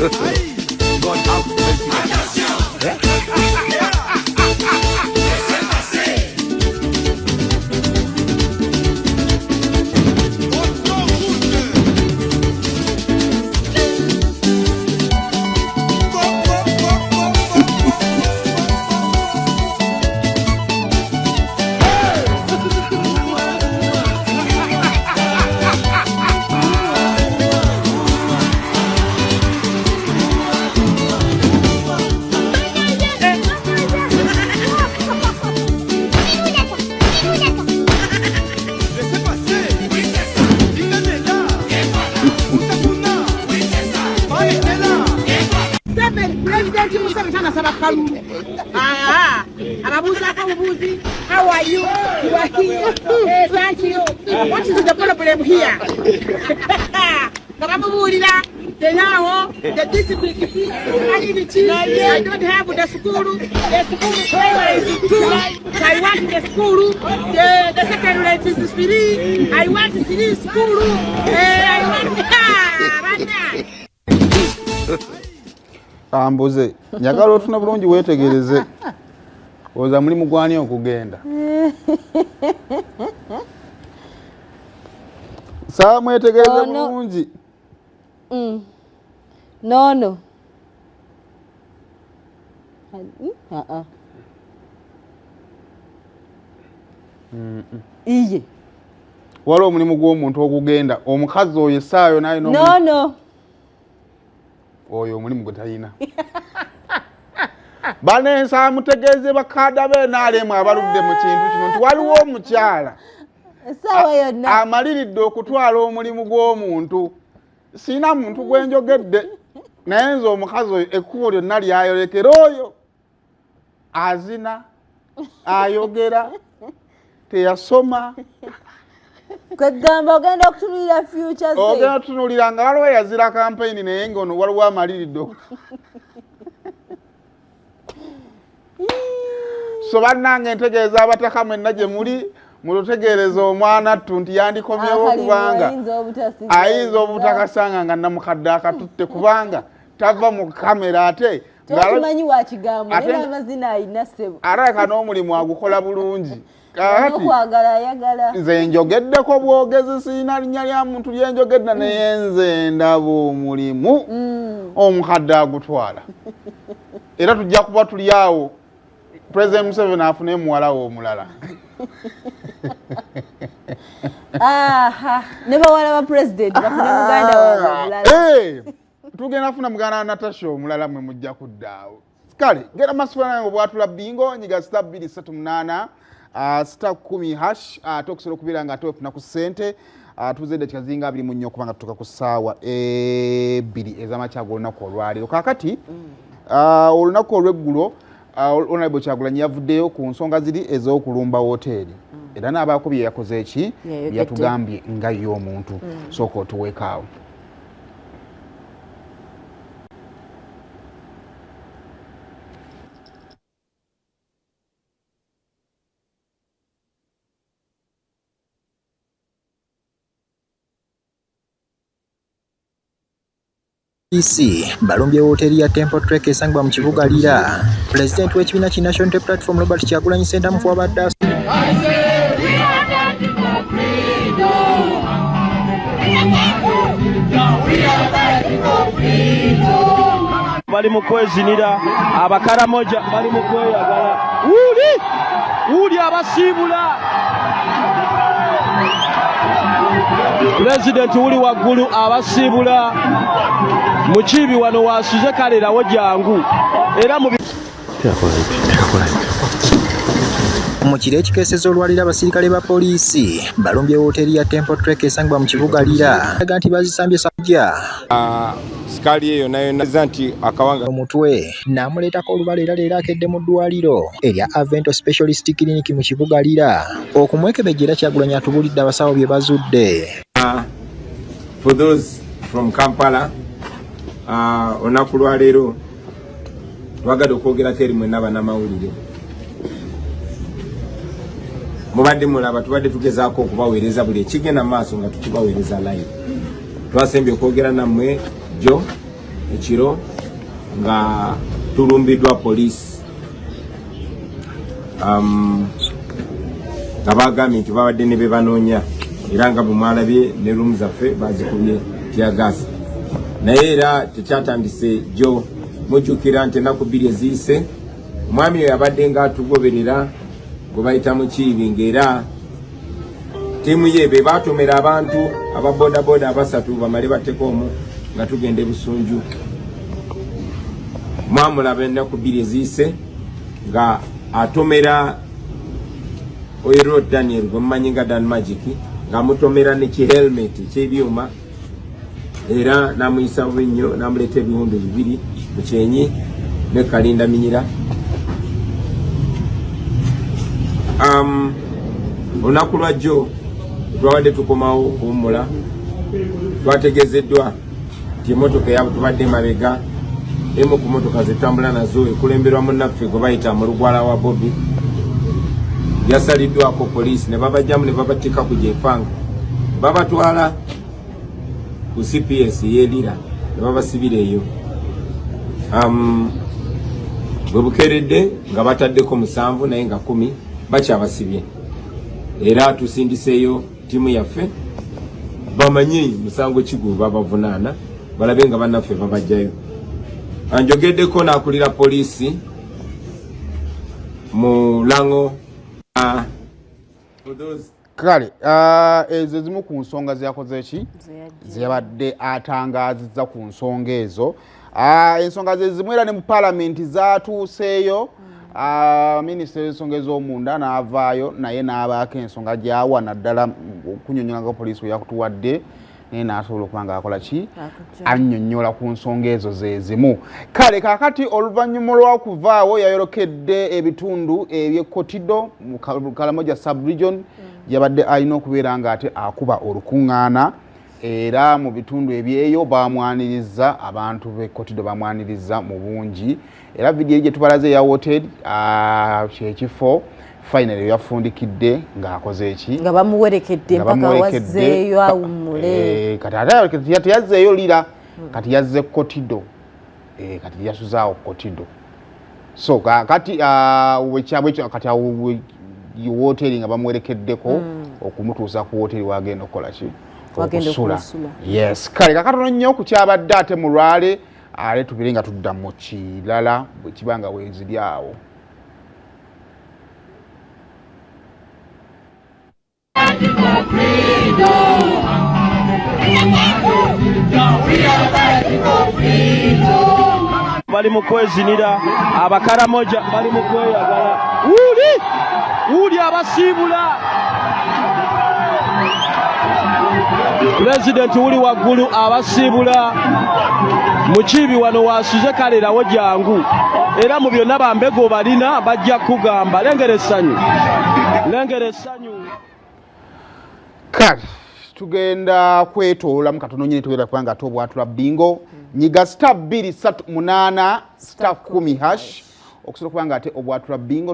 God have mercy. President Museveni tanasaba kalulu. Ah, ababuuzaako bubuuzi. How are you? You are here. Eh, thank you. What is the problem here? Nga bamubuulira tenaawo the district ali biki. I don't have the school. The school primary is two. I want the school. The secondary is three. I want three school. Eh, I want ah, bannange. Kambuze, njagala otuna bulungi weetegereze. Oza mulimu gwani okugenda? Saa mwetegereze Ono. bulungi. Noono. Aa. Iye. Waliwo omulimu gw'omuntu okugenda, omukazi oyo essaawa yonna alina omulimu. Noono. Oyo omulimu gwe talina. Banensa mutegeeze bakaada b'NRM abaludde mu kintu kino nti waliwo omukyala Essaawa yonna. amaliridde okutwala omulimu gw'omuntu. Sirina muntu gwe njogedde, naye nze omukazi oyo ekkubo lyonna lyayolekera oyo azina, ayogera, teyasoma. Kwegamba ogenda okutunulira future ze. Ogenda tutunulira nga waliwo eyazira kampeyini naye nga ono waliwo amaliridde. So bannange ntegeeza abataka mwenna gye muli, mututegeereza omwana ttu nti yandikomyewo Akalimu kubanga ayinza obutasigaza. Ayinza obutakasanga nga namukadde akatutte kubanga tava mu kamera ate Tokimanyi wa kigambo Ate naye n'amazina ayina ssebo. Alabika n'omulimu agukola bulungi. Kaakati N'okwagala ayagala. Nze njogeddeko bwogezi, sirina linnya lya muntu lyenjogedde, naye nze ndaba omulimu omukadde agutwala, era tujja kuba tuli awo President Museveni afune muwala we omulala. Aha, ne bawala ba president bafune muganda waabwe omulala. Eh, tugenda funa muganda wa Natasha omulala, mwe mujja kuddaawo. Kale genda masula nange obwatula bingo, nyiga *238 *10#, ate okusobola okubeera nga ate ofuna ku ssente. Tuze eddakiika ziringa 24 okubanga tutuuka ku ssaawa 2 ez'amakya g'olunaku olwaleero. Kaakati olunaku olw'eggulo, Honorable Kyagulanyi yavuddeyo ku nsonga ziri ez'okulumba woteeri era n'abaako bye yakoze eki Yayogedde. Yatugambye nga ye omuntu. Sooka otuweekaawo. Poliisi balumbye wooteeri ya Temple Trek esangibwa mu kibuga Lira. Pulezidenti w'ekibiina ki National Unity Platform Robert Kyagulanyi Ssentamu wabadde Bali mu kwezinira, Abakaramoja bali mu kweyagala, wuuli wuuli abasiibula pulezidenti wuli waggulu abasiibula mukiibi wano wasuze kalerawo jangu era mu Mu kiro ekikeeseza olwaliro, abasirikale ba poliisi balumbye wooteeri ya Temple Trek esangibwa mu kibuga Lira ga nti bazisambye sajja. Sikaali eyo yonna yonna za nti akawanga omutwe n'amuleetako olubala era leero akedde mu ddwaliro erya Avento Specialist Clinic mu kibuga Lira okumwekebejja, era Kyagulanyi atubuulidde abasawo bye bazudde. For those from Kampala, olunaku lwaleero twagadde okwogerako eri mwenna bannamawulire. Mubadde mulaba tubadde tugezaako okubaweereza buli ekigenda mu maaso nga tukibaweereza live. Twasembye okwogera nammwe jjo Ekiro nga tulumbiddwa poliisi, nga bagambye nti babadde ne bebanoonya, era nga bwe mwalabye ne room zaffe bazikubye teargas. Naye era tekyatandise jjo. Mujjukira nti ennaku 2 eziyise omwami oyo abadde nga atugoberera gwe bayita Mukiibi, ng'era ttiimu ye be baatomera abantu aba bodaboda abasatu bamale batteko omu nga tugenda e Busunju. Mwamulaba ennaku 2 eziyise nga atomera Oiro Daniel gwe mumanyi nga Dan Magic, ng'amutomera ne ki helmet ekyebyuma, era n'amuyisa bubi nnyo, n'amuleeta ebiwundu 2 mu kyenyi ne Kalinda Minyira. Olunaku lwajjo twabadde tukomawo okuwummula, twategeezeddwa nti emmotoka eyabwe tubadde emabega, emu ku motoka zetutambula nazo ekulemberwa munnaffe gwe bayita Mulugwala wa Bobi, yasaliddwako poliisi ne babajjamu ne babatikka ku gyefanga, babatwala ku CPS y'e Lira ne babasibira eyo. Bwe bukeeredde nga bataddeko 7, naye nga 10 bakyabasibye, era tusindiseeyo ttiimu yaffe bamanye musango ki gwe babavunaana, balabe nga bannaffe babajjayo. Anjogeddeko n'akulira poliisi mu Lango. Kale ezo zimu ku nsonga zeyakoze ki zeyabadde atangazizza ku nsonga ezo. Ensonga ze zimu era ne mu paalamenti zatuuseeyo. Minisita w'ensonga ez'omunda n'avaayo naye n'abaako ensonga gy'awa, naddala okunyonnyola nga poliisi bwe yakutuwadde, naye n'asobola okuba nga akola ki, annyonnyola ku nsonga ezo ze zimu. Kale kaakati oluvannyuma lw'okuvaawo yayolekedde ebitundu eby'e Kotido mu Kalamoja sub-region, yabadde alina okubeera ng'ate akuba olukuŋŋaana, era mu bitundu ebyeyo bamwaniriza, abantu b'e Kotido bamwaniriza mu bungi. Era vidiyo gye tubalaze eya hotel kyekifo finally yafundikidde ng'akoze eki, nga bamuwerekedde mpaka wazzeeyo awummule. Kati ate teyazzeeyo Lira, kati yazze Kotido, kati yasuzaawo Kotido. So kati kati awo woteri nga bamuwerekeddeko okumutuusa ku woteri wagenda okukola ki, okusula. Yes, kale kakatono nnyo ku kyabadde ate mulwale, ate tubire nga tudda mu kirala bwe kiba nga weeziri awo. Bali mu kwezinira, Abakaramoja bali mu kweyagala. Wuli wuli abasiibula pulezidenti, wuli waggulu abasiibula Mukiibi wano wasuze. Kalerawo jangu, era mu byonna bambego balina bajja kugamba lengera essanyu, lengera essanyu. Kale tugenda kwetoololamu katono nyini, tugenda kubanga ate obwatula bingo. Nyiga *238 *10# okusobola okuba nga ate obwatula bingo.